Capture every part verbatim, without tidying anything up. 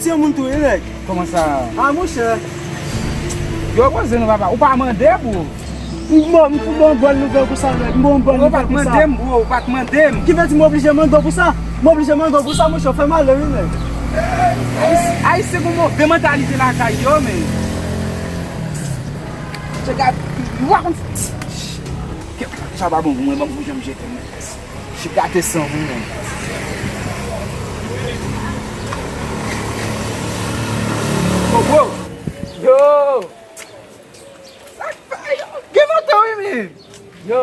Se moun tou wi, nèg. Kòman sa? A, monchè. Yo, poze non, papa. Ou pa mande, bro. M bon, m bon, bòn nouvèl pou sa, nèg. M bon, bòn nouvèl pou sa. Ou pa t mande m, bro. Ou pa t mande m. Ki vle di m oblije mande w pou sa? M oblije mande w pou sa, monchè. Ou fè malè, wi, nèg. Ayisyen gon move mantalite lakay yo, men. Chè gad, ou pa konn. Sa pa bon pou mwen, ban m pou janm jete, men. Chè gate san, wi, men. Oh, bro. Yo! Sa k fè, yo? Gen moto, wi, men. Yo!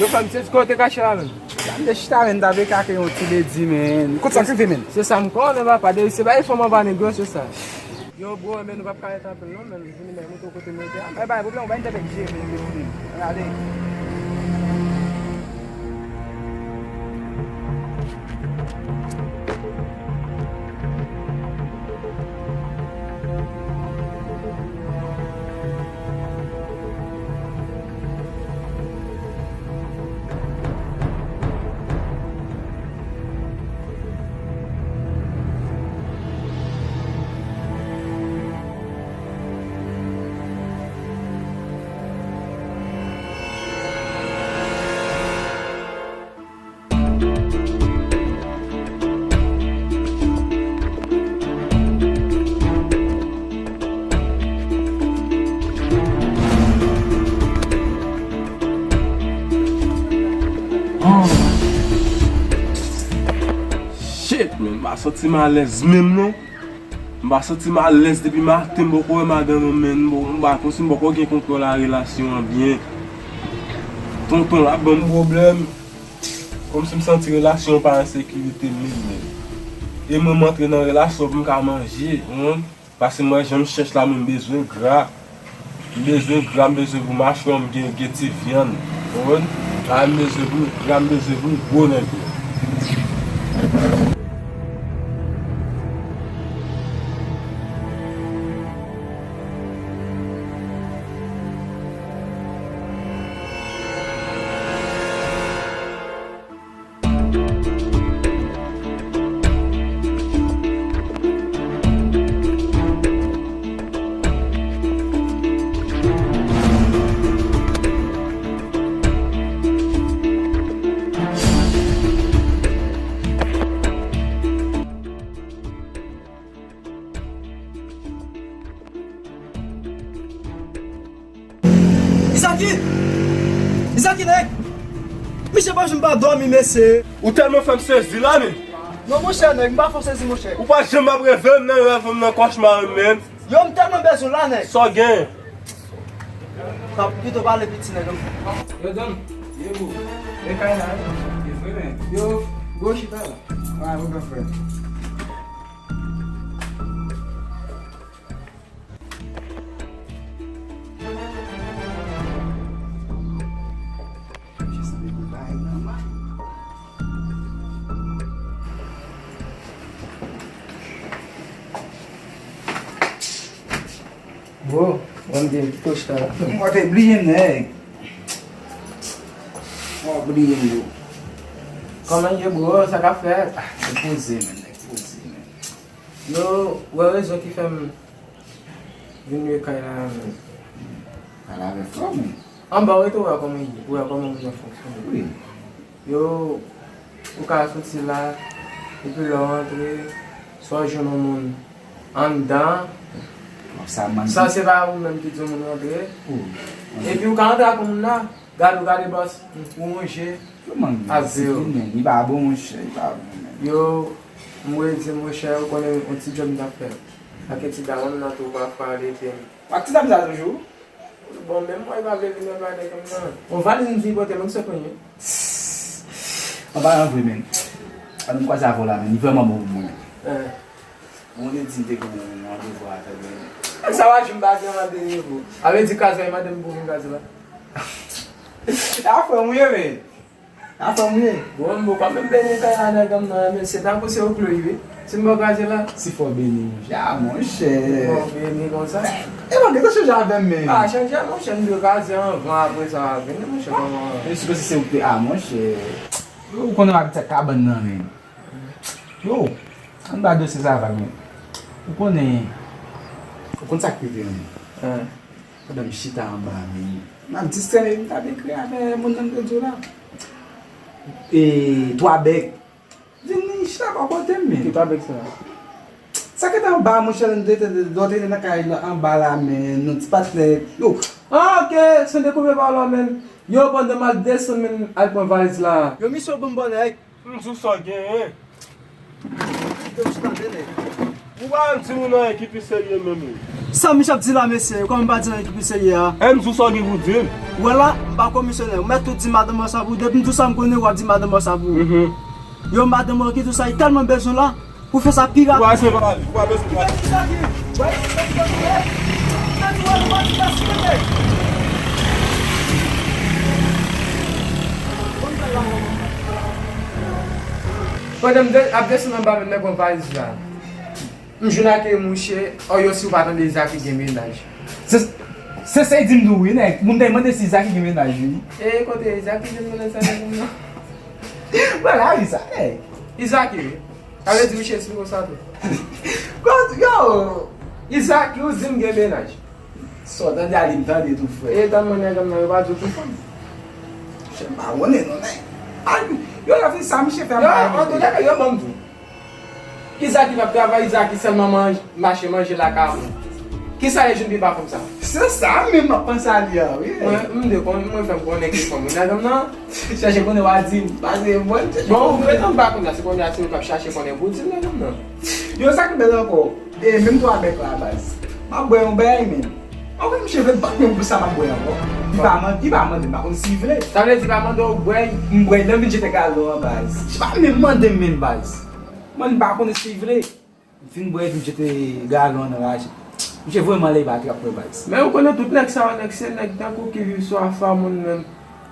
Yo, fè m se kote w te kache la, men. Sa m te chita, men, m t ap rekake yon ti ledi, men. Kote sa k rive, men? Se sa m konnen, papa. Depi se bay fanm anba negosye sa. Yo, bro, men nou p ap ka rete anpil, non, men. Vini, men, moto kote m rete a. Bay, bay, pwoblèm, bay, m te bèk je, men, men, men. Ann ale. Shit, man, m pa santi m alèz menm non. M pa santi m alèz depi maten, m poko wè madanm nan, man. M pa, kòmsi m poko gen kontwòl a relasyon an byen. Tonton la ban m pwoblèm. Kòmsi m santi relasyon an pa an sekirite menm, menm. E mwen, m antre nan relasyon pou m ka manje, ou konprann? Paske m wè jan m chèch la, mwen, m bezwen gra. M bezwen gra, m bezwen pou machwa m gen, gen ti vyann. Ou konprann? La, m bezwen pou m gra, m bezwen pou m gwo nèg yo. Izaki! Izaki, nèg! Misye pa janm pa dòmi, mesye. Ou tèlman fè m sezi la, men. Non, monchè, nèg, m pa fè w sezi, monchè. Ou pa janm ap reve m nan rèv m, nan kòchma m, men. Yo, m tèlman bezwen w la, nèg. Sa w gen? Pito pale piti, nèg. Yo, Don, ye bro. E kay la, wi. E vre, men. Yo, bro, chita la. Wè, bro, frè. Bro, mwen gen pito chita la. Mwen te bliye m, nèg. Mwen bliye m, bro. Kòman ye, bro? Sa k ap fèt? Ah, se poze, men, nèg, poze, men. Yo, wè rezon ki fè m vin lwe kay la, men. Pale avèk fò, men. Anba, w rete, w wè kòman ye, w wè kòman moun nan fonksyone. Wi. Yo, ou ka soti la, epi lè w antre, swa w jwenn yon moun anndan. Sa, se pa ou menm ki di yon moun rantre. Epi ou ka antre ak yon moun la, gade, ou gade bòs, ou wonje. Yo, man, a zewo. Li pa bon, monchè, li pa bon, men. Yo, m redi, monchè, ou konnen yon ti djòb m t ap fè. Ak ti dam nan tou, pafwa, li ede m. Ak ti dam sa toujou? Bon, menm mwen, li pa vle vin nan bagay kòm nan. Bon, valiz m di pote, men se premye. An palan vre, men. An nou kwaze avè w la, men. Li vrèman bon pou mwen. Bon, li di m te gen yon randevou avè l, men. Sa va, m pa gen randevou. A vle di kaz la, li mande m pou vin kaz la. A frè m ou ye, men. A fanm ou ye? Bon, m poko menm beni kay la nèg an nan, men se tankou se ou kle wi. Si m pa kraze la. Si fò beni, monchè. A, monchè. Fò beni konsa. E mwen, gentan chanje avè m, men. A, chanje, monchè, m dwe kraze anvan, apre sa, vini, monchè, kòman? E si se ou te, a, monchè. Yo, ou konnen w abitye ak kabann nan, men. Yo. Ann ba dosye sa vag, men. Ou konnen, ou konn sa k rive an, men. Pandan m chita anba, men, m ap distrè, men m t ap ekri avè moun nan m te di w la. E, twa bèg. Vin chita bò kote m, men. Ki twa bèg sa? Sa ki te anba, monchè, lè w te nan kay la, anba la, men, nou ti patnè. Yo. Ah, ok, se dekouvè pa w la, men. Yo, pandan m al desann, men, al pran valiz la. Yo, misye, bon, bon, nèg. M di w sa w genyen. Ou pa menm di m ou nan ekipi serye menm wi. Sa misye ap di la, mesye, kòman m pa di nan ekipi serye a? E m di w sa w gen pou di m. Ou wè la, m pa komisyonè. Ou mèt tou di madanm an sa pou ou. Depi m di w sa m konnen, w ap di madanm an sa pou ou. Yo, madanm an ki di w sa, li tèlman bezwen w la, pou fè sa pi rapid. Ou pa bezwen pale, ou pa bezwen pale. Pandan m de- ap desann anba, men nèg yon valiz la. M jwenn ak mouche, oh yo, si w pa tande Izaki gen mennaj. Se, se sa l di m tou wi, nèg. Moun te mande si Izaki gen mennaj wi. E kote Izaki gen mennaj sa nèg non? Wè lavi sa, nèg. Izaki wi. Sa vle di mouche eksplike w sa tou. Yo! Izaki, ou di m gen mennaj. Sa w tande a li m tande tou, frè. E tann mwen nèg m nan, yo pa di w ki fanm. Chè m pa konnen non, nèg. Ay, yo lè fin sa, misye fè m pa renmen. Yo, antoulèka, yo ban m di w. Izaki p ap travay, Izaki sèlman manje, mache manje lakay moun. Kisa l jwenn pi pa fanm sa? Se sa menm m ap panse a li a, wi. Mwen, m de konn, mwen fè m konnen ki fanm wi, nèg m nan. Chèche konnen w a di m, pase mwen. Bon, ou gentan m pa konn la, se kounye a se ou k ap chache konnen pou w di m, nèg m nan. Yo, sa ki bèl ankò. E menm twa bèk la, baz. M ap bwè yon bagay, men. Anvan misye vle bat menm pou sa m ap bwè ankò. Li pa mande, li pa mande m, pa konn si vle. Sa vle di pa mande w bwè? M bwè, lè m vin jete galon an, baz. Li pa menm mande m menm, baz. Mwen, m pa konnen si vle. M fin bwè, epi m jete galon an nan raje. Misye vrèman lè li pa trap mwen, baz. Men ou konnen tout nèg sa yo, nèg se nèg tankou ki viv sou afa moun menm.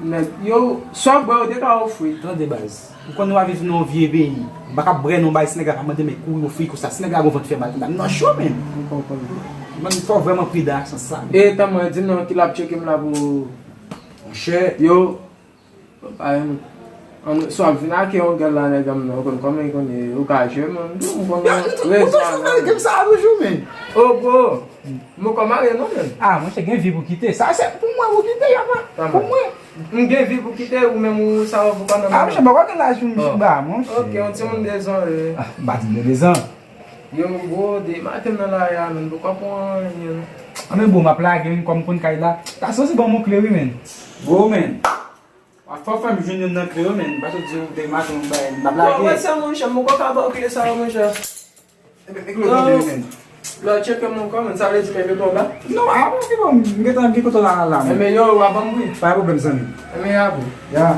Nèg yo, sa w bwè yo te ka ofri. Tande baz, ou konn nou ap viv nan yon vye peyi. M pa ka bwè non bay si nèg la pa mande m kouri ofri konsa. Si nèg la gon vant fè mal, m nan cho menm. M konprann. Mwen, fò w vrèman pridan ak sans sa. E tan mwen di m non ki l ap tcheke m la pou. Monchè, yo, pa yon. An, si w ap vin ak yon gèl la, nèg an m nan, ou konn kòman l konn ye, ou ka jwe menm tou, m konn rezon an. Ou toujou nan game sa a toujou, men. O bro. M poko marye non, menm. Ah, monchè, gen vi pou kite. Sa se pou mwen pou kite, y apa. Pou mwen. M gen vi pou kite, ou menm ou sa ou pou pa nan. Ah, monchè, m poko gen laj pou m ba, monchè. Ok, yon timoun de zan, wi. Ah, m pa di m gen de zan. Yo, bro, de maten m nan lari a, menm, m poko pran anyen. Ah, men bro, m ap lage, wi, kòm m konn kay la. Ta sanse ban m yon kle, wi, menm. Bro, menm. Fò fè m jwenn youn nan kle yo, men. Paske w di w te maten yon bagay, m ap lage. Bon, wè sa, monchè, m poko ka ba w kle sa yo, monchè. Ebyen, men kle yo tande, men. Lè w tcheke m ankò, men, sa vle di men kle yo anba? Non, a bon, ki bon, m gentan gen kote w la, la, men. Ebyen, yo, w a ban m wi. Pa gen pwoblèm, zanmi. Ebyen, a bon. Ya.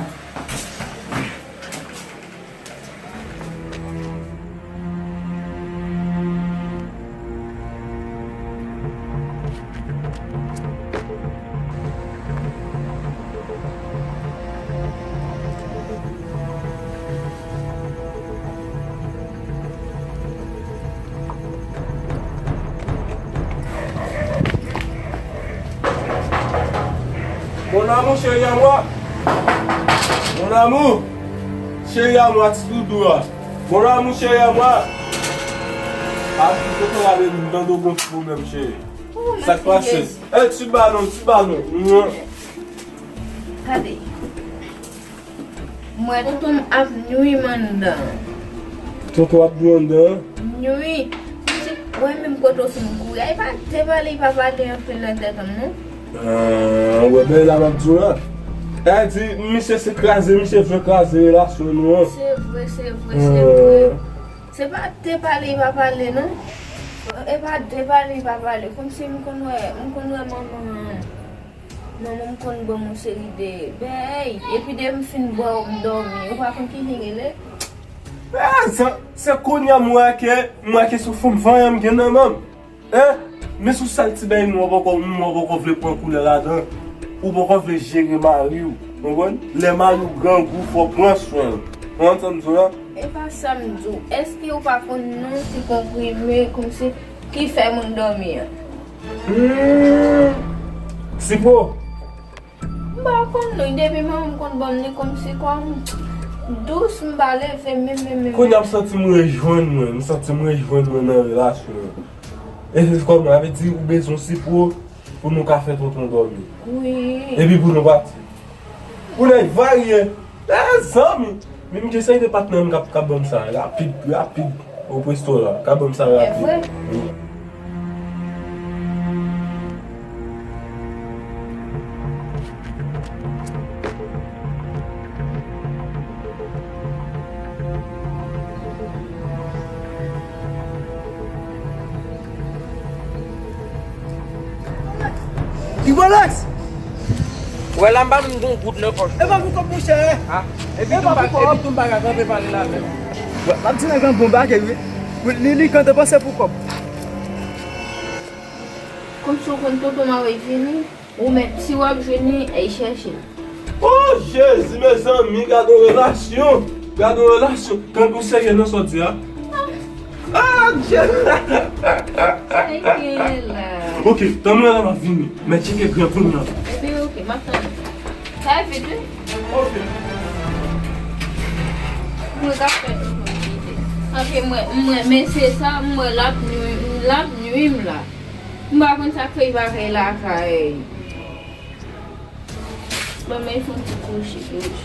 Mon amour, chéri à moi. Mon amour, chéri à moi, ti doudou a. Mon amour, chéri à moi. A, ki kote w ale, m tande w gon ti pwoblèm, cheri. Sa k pase? Eh, ti balon, ti balon. Gade. M wè tonton m ap nwi m anndan. Tonton ap nwi w anndan? Nwi. Misye, wè menm kote w fin kouri a, li pa te pale, li pa pale anpil nan tèt an m, non. Ah, wè, men la m ap di w la. Sa di, misye se kraze, misye vle kraze relasyon nou an. Se vre, se vre, se vre. Se pa te pale, li pa pale, non. E pa te pale, li pa pale. Kòmsi m konn wè, m konn wè manman an. Manman m konn ban m yon seri de bèy, epi depi m fin bwè w, m dòmi. Ou pa konn ki jan l rele? Ah, se, se kounye a m wè ke, m wè ke se yon fanm vanyan m gen nan men m. Hein? Men sou sèl ti bèy nou an poko, nou an poko vle pran koulè ladan. Ou poko vle jere mari w, konprann? Lè mari w grangou, fò w pran swen l. Ou konprann sa m di w la? E pa sa m di w. Èske ou pa konn non ti konprime kòmsi ki fè moun dòmi an? Hmm. Sipo. M pa konn non, depi manman m konn ban m li kòmsi kòm Dous, m pa leve menm, menm, menm. Kounye a m santi m rejwenn mwen, m santi m rejwenn mwen nan relasyon an. E se kòman, sa vle di ou bezwen sipò pou nou ka fè tonton dòmi. Wi. Epi pou nou pati. Pou nèg varye. Mezanmi. Men m gen seri de patnè m k ap, k ap ban m sa rapid, rapid. O presto la. K ap ban m sa rapid. Wi. Ibolex! Wè la m pa menm gen yon goud nan pòch. E pa pou kòb, monchè. Ah, epi tou m pa, epi tou m pa ka kanpe pale la menm. M ap di nèg lan bon bagay wi. Li, li kanpe panse pou kòb. Kòm si w konn tonton Mari vini, ou menm, si w ap jwenn li, al chèche l. Oh, Jezi, mezanmi, gade yon relasyon. Gade yon relasyon. Tankou serye nan sa w di a. Ah, Jezi. Sa l gen la? Ok, tann mwen la, m ap vini. Men tcheke gran kounye a. Epi, ok, m ap tann ou. Sa vit, wi. Ok. Mwen ka fè tout moun kite. Anfen, mwen, mwen, men se sa, mwen, l ap nwi, l ap nwi m la. M pa konn sa k fè l pa fè lakay. Ban mwen fè yon ti kouche, kouche.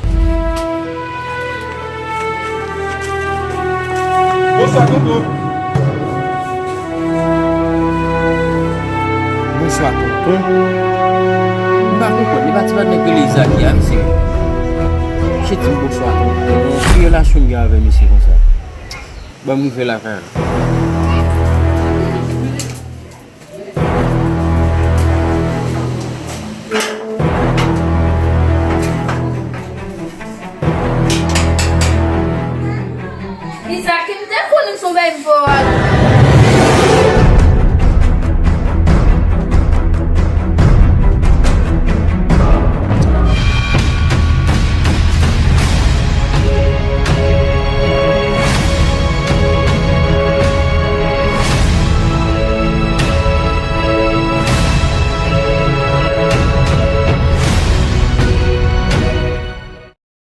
Bonswa, tonton. Bonswa, tonton. M pa konprann, li pa ti patnè k rele Izak ye a, mesye. Misye di m bonswa, tonton. Ki relasyon m gen avè misye konsa? Ban m rive lakay la. Izak, m te konnen se yon bèl vwa.